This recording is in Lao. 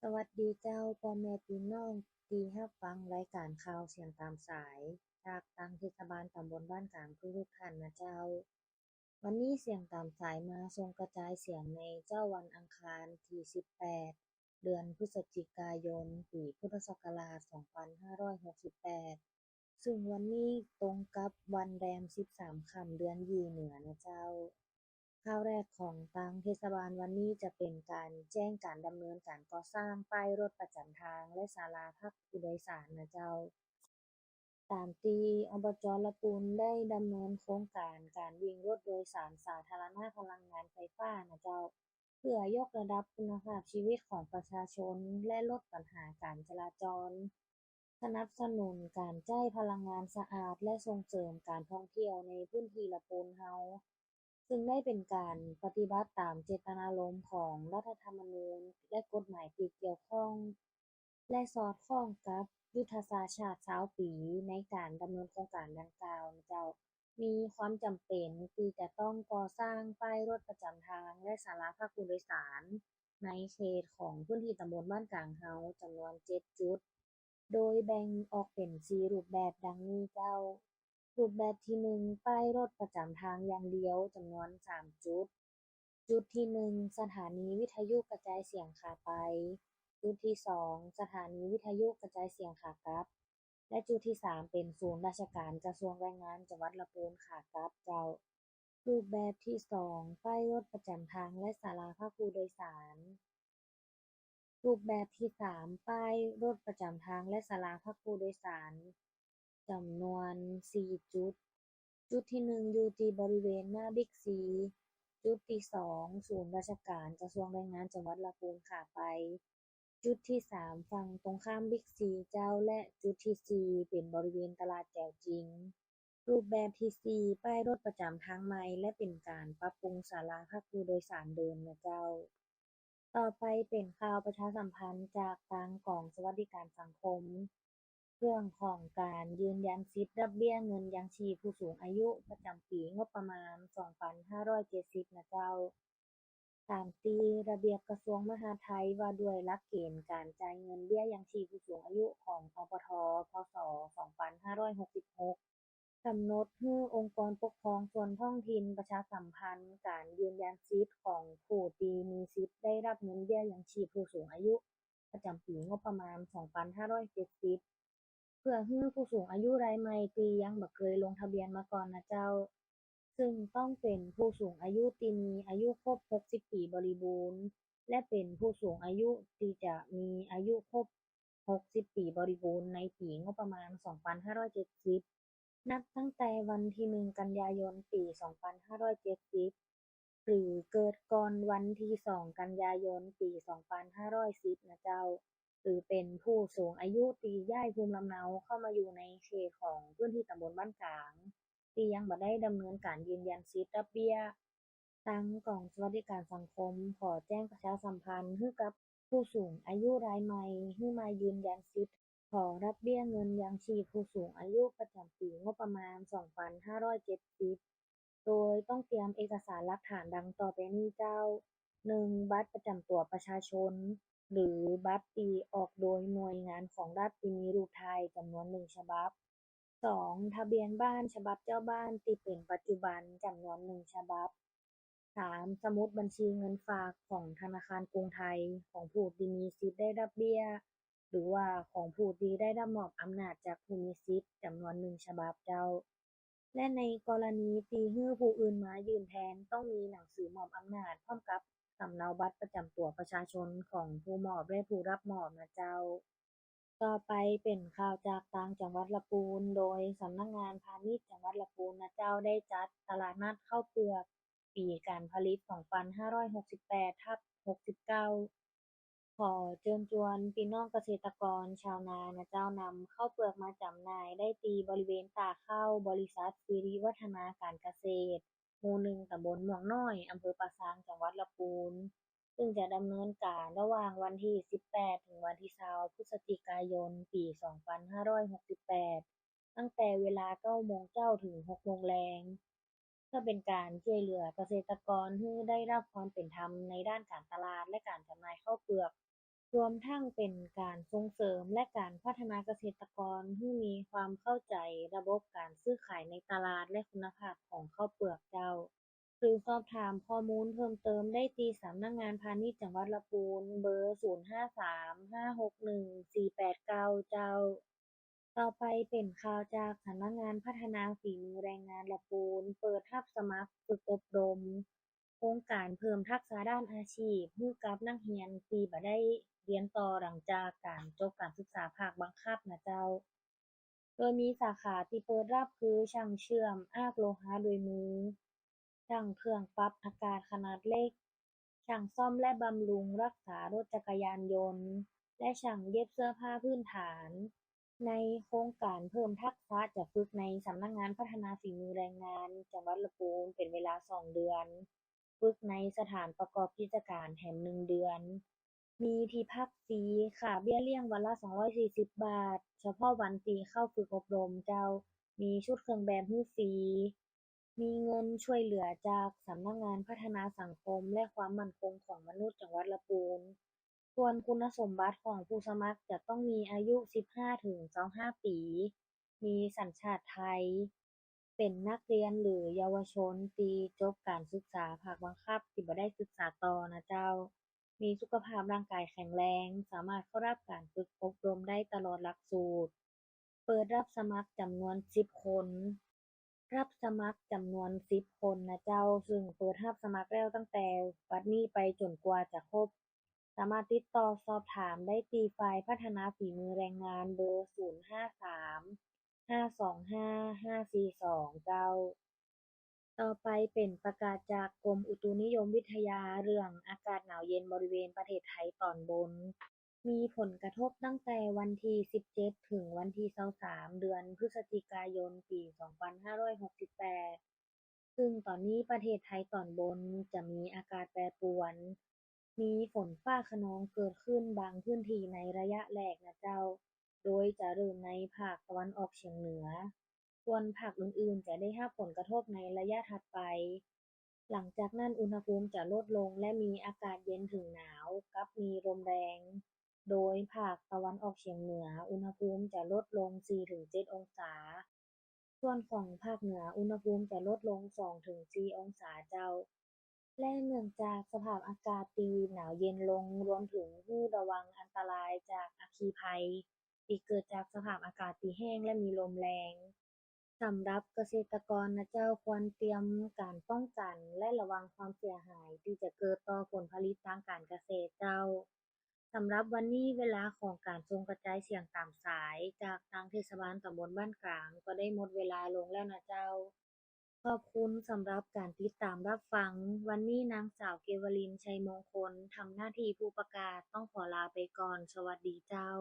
ສະຫວັດດີເຈົ້າ ພໍ່ແມ່ພີ່ນ້ອງທີ່ຮັບຟັງລາຍການຂ່າວສຽງຕາມສາຍ ຈາກທາງເທດສະບານຕຳບົນບ້ານກາງທຸກໆທ່ານນະເຈົ້າ. ວັນນີ້ສຽງຕາມສາຍມາສົ່ງກະຈາຍສຽງໃນເຊົ້າວັນອັງຄານທີສິບແປດ ເດືອນພຶສຈິກາຍົນ ປີພຸດທະສັກກະລາດສອງພັນຫ້າຮ້ອຍຫົກສິບແປດ ຊຶ່ງວັນນີ້ຕົງກັບວັນແລມສິບສາມຄ່ຳເດືອນຍີ່ເໜືອນະເຈົ້າ. ຂ່າວແລກຂອງທາງເທດສະບານວັນນີ້ຈະເປັນການແຈ້ງການດຳເນີນການກໍ່ສ້າງປ້າຍລົດປະຈຳທາງ ແລະ ສາລາພັກຜູ້ໂດຍສານນະເຈົ້າ. ຕາມທີ່ ອບຈ ລະປູນ ໄດ້ດຳເນີນໂຄງການການວິ່ງລົດໂດຍສານສາທາລະນະພະລັງງານໄຟຟ້ານະເຈົ້າ ເພື່ອຍົກລະດັບຄຸນນະພາບຊີວິດຂອງປະຊາຊົນ ແລະ ລົດບັນຫາການຈະລາຈອນ, ສະໜັບສະໜູນການໃຊ້ພະລັງງານສະອາດ ແລະ ສົ່ງເສີມການທ່ອງທ່ຽວໃນພື້ນທີ່ລະປູນເຮົາ, ຊຶ່ງໄດ້ເປັນການປະຕິບັດຕາມເຈດຕະນາລົມຂອງລັດຖະທຳມະນູນ ແລະ ກົດໝາຍທີ່ກ່ຽວຂ້ອງ ແລະ ສອດຄ່ອງກັບຍຸດທະສາດຊາດຊາວປີໃນການດຳເນີນໂຄງການດັ່ງກ່າວນະເຈົ້າ, ມີຄວາມຈຳເປັນທີ່ຈະຕ້ອງກໍ່ສ້າງປ້າຍລົດປະຈຳທາງ ແລະ ສາລາພັກຜູ້ໂດຍສານໃນເຂດຂອງພື້ນທີ່ຕຳບົນບ້ານກາງເຮົາຈຳນວນເຈັດຈຸດ, ໂດຍແບ່ງອອກເປັນສີ່ຮູບແບບດັ່ງນີ້ເຈົ້າ. ຮູບແບບທີໜຶ່ງ ປ້າຍລົດປະຈຳທາງຢ່າງດຽວ ຈຳນວນສາມຈຸດ. ຈຸດທີໜຶ່ງ ສະຖານີວິທະຍຸກະຈາຍສຽງຂາໄປ. ຈຸດທີສອງ ສະຖານີວິທະຍຸກະຈາຍສຽງຂາກັບ ແລະ ຈຸດທີສາມ ເປັນສູນລາຊະການກະຊວງແຮງງານຈັງຫວັດລະປູນຂາກັບເຈົ້າ. ຮູບແບບທີສອງ ປ້າຍລົດປະຈຳທາງ ແລະ ສາລາພັກຜູ້ໂດຍສານ. ຮູບແບບທີສາມ ປ້າຍລົດປະຈຳທາງ ແລະ ສາລາພັກຜູ້ໂດຍສານ ຈຳນວນສີ່ຈຸດ. ຈຸດທີໜຶ່ງ ຢູ່ທີ່ບໍລິເວນໜ້າບິກຊີ. ຈຸດທີສອງ ສູນລາຊະການກະຊວງແຮງງານຈັງຫວັດລະປູນຂາໄປ. ຈຸດທີສາມ ຝັ່ງຕົງຂ້າມບິກຊີເຈົ້າ ແລະ ຈຸດທີສີ່ ເປັນບໍລິເວນຕະຫຼາດແຈວຈິງ. ຮູບແບບທີສີ່ ປ້າຍລົດປະຈຳທາງໃໝ່ ແລະ ເປັນການປັບປຸງສາລາພັກຜູ້ໂດຍສານເດີມນະເຈົ້າ. ຕໍ່ໄປເປັນຂ່າວປະຊາສຳພັນຈາກທາງກອງສະຫວັດດີການສັງຄົມ ເລື່ອງຂອງການຢືນຢັນສິດຮັບເບ້ຍເງິນຍັງຊີບຜູ້ສູງອາຍຸປະຈຳປີງົບປະມານສອງພັນຫ້າຮ້ອຍເຈັດສິບນະເຈົ້າ. ຕາມທີ່ລະບຽບກະຊວງມະຫາດໄທວ່າດ້ວຍຫຼັກເກນການຈ່າຍເງິນເບ້ຍຍັງຊີບຜູ້ສູງອາຍຸຂອງ ອປທ ພສ ສອງພັນຫ້າຮ້ອຍຫົກສິບຫົກ ກຳນົດໃຫ້ອົງກອນປົກຄອງສ່ວນທ້ອງຖິ່ນປະຊາສຳພັນການຢືນຢັນສິດຂອງຜູ້ທີ່ມີສິດໄດ້ຮັບເງິນເບ້ຍຍັງຊີບຜູ້ສູງອາຍຸປະຈຳປີງົບປະມານສອງພັນຫ້າຮ້ອຍເຈັດສິບ ເພື່ອໃຫ້ຜູ້ສູງອາຍຸລາຍໃໝ່ທີ່ຍັງບໍ່ເຄີຍລົງທະບຽນມາກ່ອນນະເຈົ້າ, ຊຶ່ງຕ້ອງເປັນຜູ້ສູງອາຍຸທີ່ມີອາຍຸຄົບຫົກສິບປີບໍລິບູນ ແລະ ເປັນຜູ້ສູງອາຍຸທີ່ຈະມີອາຍຸຄົບຫົກສິບປີບໍລິບູນໃນປີງົບປະມານສອງພັນຫ້າຮ້ອຍເຈັດສິບ ນັບຕັ້ງແຕ່ວັນທີໜຶ່ງ ກັນຍາຍົນ ປີສອງພັນຫ້າຮ້ອຍເຈັດສິບ ຫຼື ເກີດກ່ອນວັນທີສອງ ກັນຍາຍົນ ປີສອງພັນຫ້າຮ້ອຍສິບນະເຈົ້າ, ຫຼື ເປັນຜູ້ສູງອາຍຸທີ່ຍ້າຍພູມລຳເນົາເຂົ້າມາຢູ່ໃນເຂດຂອງພື້ນທີ່ຕຳບົນບ້ານກາງ ທີ່ຍັງບໍ່ໄດ້ດຳເນີນການຢືນຢັນສິດຮັບເບ້ຍ. ທາງກອງສະຫວັດດີການສັງຄົມຂໍແຈ້ງປະຊາສຳພັນໃຫ້ກັບຜູ້ສູງອາຍຸລາຍໃໝ່ ໃຫ້ມາຢືນຢັນສິດຂໍຮັບເບ້ຍເງິນຍັງຊີບຜູ້ສູງອາຍຸປະຈຳປີງົບປະມານສອງພັນຫ້າຮ້ອຍເຈັດສິບ ໂດຍຕ້ອງຕຽມເອກະສານຫຼັກຖານດັ່ງຕໍ່ໄປນີ້ເຈົ້າ, ໜຶ່ງ ບັດປະຈຳຕົວປະຊາຊົນ ຫຼື ບັດທີ່ອອກໂດຍໜ່ວຍງານຂອງລັດທີ່ມີຮູບຖ່າຍຈຳນວນໜຶ່ງສະບັບ. ສອງ ທະບຽນບ້ານສະບັບເຈົ້າບ້ານທີ່ເປັນປັດຈຸບັນຈຳນວນໜຶ່ງສະບັບ. ສາມ ສະໝຸດບັນຊີເງິນຝາກຂອງທະນາຄານກຸງໄທຂອງຜູ້ທີ່ມີສິດໄດ້ຮັບເບ້ຍ ຫຼືວ່າຂອງຜູ້ທີ່ໄດ້ຮັບມອບອຳນາດຈາກຜູ້ມີສິດຈຳນວນໜຶ່ງສະບັບເຈົ້າ. ແລະ ໃນກໍລະນີທີ່ໃຫ້ຜູ້ອື່ນມາຢືນແທນ ຕ້ອງມີໜັງສືມອບອຳນາດ ພ້ອມກັບສຳເນົາບັດປະຈຳຕົວປະຊາຊົນຂອງຜູ້ມອບ ແລະ ຜູ້ຮັບມອບນະເຈົ້າ. ຕໍ່ໄປເປັນຂ່າວຈາກຕ່າງຈັງຫວັດລະປູນ, ໂດຍສຳນັກງານພານິດຈັງຫວັດລະປູນນະເຈົ້າ ໄດ້ຈັດຕະຫຼາດນັດເຂົ້າເປືອກປີການຜະລິດສອງພັນຫ້າຮ້ອຍຫົກສິບແປດທັບຫົກສິບເກົ້າ ຂໍເຊີນຊວນພີ່ນ້ອງກະເສດຕະກອນຊາວນານະເຈົ້າ ນຳເຂົ້າເປືອກມາຈຳໜ່າຍໄດ້ທີ່ບໍລິເວນຕາກເຂົ້າ ບໍລິສັດສິລິວັດທະນາການກະເສດ ໝູ່ໜຶ່ງ ຕຳບົນມ່ວງນ້ອຍ ອຳເພີປາຊາງ ຈັງຫວັດລະປູນ, ຊຶ່ງຈະດຳເນີນການລະຫວ່າງວັນທີສິບແປດ ເຖິງວັນທີຊາວ ພຶສຈິກາຍົນ ປີສອງພັນຫ້າຮ້ອຍຫົກສິບແປດ ຕັ້ງແຕ່ເວລາເກົ້າໂມງເຊົ້າ ເຖິງຫົກໂມງແລງ. ເພື່ອເປັນການຊ່ວຍເຫຼືອກະເສດຕະກອນໃຫ້ໄດ້ຮັບຄວາມເປັນທຳໃນດ້ານການຕະຫຼາດ ແລະ ການຈຳໜ່າຍເຂົ້າເປືອກ ລວມທັງເປັນການສົ່ງເສີມ ແລະ ການພັດທະນາກະເສດຕະກອນໃຫ້ມີຄວາມເຂົ້າໃຈລະບົບການຊື້ຂາຍໃນຕະຫຼາດ ແລະ ຄຸນນະພາບຂອງເຂົ້າເປືອກເຈົ້າ. ຫຼືສອບຖາມຂໍ້ມູນເພີ່ມເຕີມໄດ້ທີ່ສຳນັກງານພານິດຈັງຫວັດລະປູນ ເບີ ສູນຫ້າສາມ ຫ້າຫົກໜຶ່ງ ສີ່ແປດເກົ້າ ເຈົ້າ. ຕໍ່ໄປເປັນຂ່າວຈາກສຳນັກງານພັດທະນາຝີມືແຮງງານລະປູນ ເປີດຮັບສະໝັກຝຶກອົບຮົມໂຄງການເພີ່ມທັກສະດ້ານອາຊີບໃຫ້ກັບນັກຮຽນທີ່ບໍ່ໄດ້ຮຽນຕໍ່ຫຼັງຈາກການຈົບການສຶກສາພາກບັງຄັບນະເຈົ້າ. ໂດຍມີສາຂາທີ່ເປີດຮັບຄື ຊ່າງເຊື່ອມອາກໂລຫະດ້ວຍມື, ຊ່າງເຄື່ອງປັບອາກາດຂະໜາດເລັກ, ຊ່າງສ້ອມ ແລະ ບຳລຸງຮັກສາລົດຈັກກະຍານຍົນ ແລະ ຊ່າງເຢັບເສື້ອຜ້າພື້ນຖານ. ໃນໂຄງການເພີ່ມທັກສະຈະຝຶກໃນສຳນັກງານພັດທະນາຝີມືແຮງງານຈັງຫວັດລະປູນເປັນເວລາສອງເດືອນ, ຝຶກໃນສະຖານປະກອບກິດຈະການແຖມໜຶ່ງເດືອນ, ມີທີ່ພັກຟຣີ, ຄ່າເບ້ຍລ້ຽງວັນລະສອງຮ້ອຍສີ່ສິບບາດ, ສະເພາະວັນທີ່ເຂົ້າຝຶກອົບຮົມເຈົ້າ, ມີຊຸດເຄື່ອງແບບໃຫ້ຟຣີ. ມີເງິນຊ່ວຍເຫຼືອຈາກສຳນັກງານພັດທະນາສັງຄົມ ແລະ ຄວາມໝັ້ນຄົງຂອງມະນຸດຈັງຫວັດລະປູນ. ສ່ວນຄຸນນະສົມບັດຂອງຜູ້ສະໝັກຈະຕ້ອງມີອາຍຸສິບຫ້າເຖິງຊາວຫ້າປີ, ມີສັນຊາດໄທ, ເປັນນັກຮຽນ ຫຼື ເຍົາວະຊົນທີ່ຈົບການສຶກສາພາກບັງຄັບທີ່ບໍ່ໄດ້ສຶກສາຕໍ່ນະເຈົ້າ, ມີສຸຂະພາບຮ່າງກາຍແຂງແຮງ, ສາມາດເຂົ້າຮັບການຝຶກອົບຮົມໄດ້ຕະຫຼອດຫຼັກສູດ. ເປີດຮັບສະໝັກຈຳນວນສິບຄົນ. ຮັບສະໝັກຈຳນວນສິບຄົນນະເຈົ້າ, ຊຶ່ງເປີດຮັບສະໝັກແລ້ວຕັ້ງແຕ່ບັດນີ້ໄປຈົນກວ່າຈະຄົບ. ສາມາດຕິດຕໍ່ສອບຖາມໄດ້ທີ່ຝ່າຍພັດທະນາຝີມືແຮງງານ ເບີ ສູນຫ້າສາມ ຫ້າສອງຫ້າ ຫ້າສີ່ສອງ ເຈົ້າ. ຕໍ່ໄປເປັນປະກາດຈາກກົມອຸຕຸນິຍົມວິທະຍາເລື່ອງອາກາດໜາວເຢັນບໍລິເວນປະເທດໄທຕອນບົນ. ມີຜົນກະທົບຕັ້ງແຕ່ວັນທີສິບເຈັດ ເຖິງວັນທີຊາວສາມ ເດືອນພຶສຈິກາຍົນ ປີສອງພັນຫ້າຮ້ອຍຫົກສິບແປດ, ຊຶ່ງຕອນນີ້ປະເທດໄທຕອນບົນຈະມີອາກາດແປປວນ, ມີຝົນຟ້າຂະນອງເກີດຂຶ້ນບາງພື້ນທີ່ໃນໄລຍະແລກນະເຈົ້າ, ໂດຍຈະເລີ່ມໃນພາກຕາເວັນອອກສຽງເໜືອ. ສ່ວນພາກອື່ນໆຈະໄດ້ຮັບຜົນກະທົບໃນໄລຍະຖັດໄປ. ຫຼັງຈາກນັ້ນອຸນຫະພູມຈະລົດລົງ ແລະ ມີອາກາດເຢັນເຖິງໜາວ ກັບມີລົມແຮງ, ໂດຍພາກຕາເວັນອອກສຽງເໜືອ ອຸນຫະພູມຈະລົດລົງສີ່ເຖິງເຈັດອົງສາ. ສ່ວນຂອງພາກເໜືອ ອຸນຫະພູມຈະລົດລົງສອງເຖິງສີ່ອົງສາເຈົ້າ. ແລະ ເນື່ອງຈາກສະພາບອາກາດທີ່ໜາວເຢັນລົງ, ລວມເຖິງຮູ້ລະວັງອັນຕະລາຍຈາກອັກຄີໄພທີ່ເກີດຈາກສະພາບອາກາດທີ່ແຫ້ງ ແລະ ມີລົມແຮງ. ສຳລັບກະເສດຕະກອນນະເຈົ້າ ຄວນຕຽມການປ້ອງກັນ ແລະ ລະວັງຄວາມເສຍຫາຍທີ່ຈະເກີດຕໍ່ຜົນຜະລິດທາງການກະເສດເຈົ້າ. ສຳລັບວັນນີ້ ເວລາຂອງການສົ່ງກະຈາຍສຽງຕາມສາຍຈາກທາງເທດສະບານຕຳບົນບ້ານກາງກໍໄດ້ໝົດເວລາລົງແລ້ວນະເຈົ້າ. ຂອບຄຸນສຳລັບການຕິດຕາມຮັບຟັງ. ວັນນີ້ນາງສາວເກວະລິນ ໄຊມົງຄົນ ທຳໜ້າທີ່ຜູ້ປະກາດ ຕ້ອງຂໍລາໄປກ່ອນ. ສະຫວັດດີເຈົ້າ.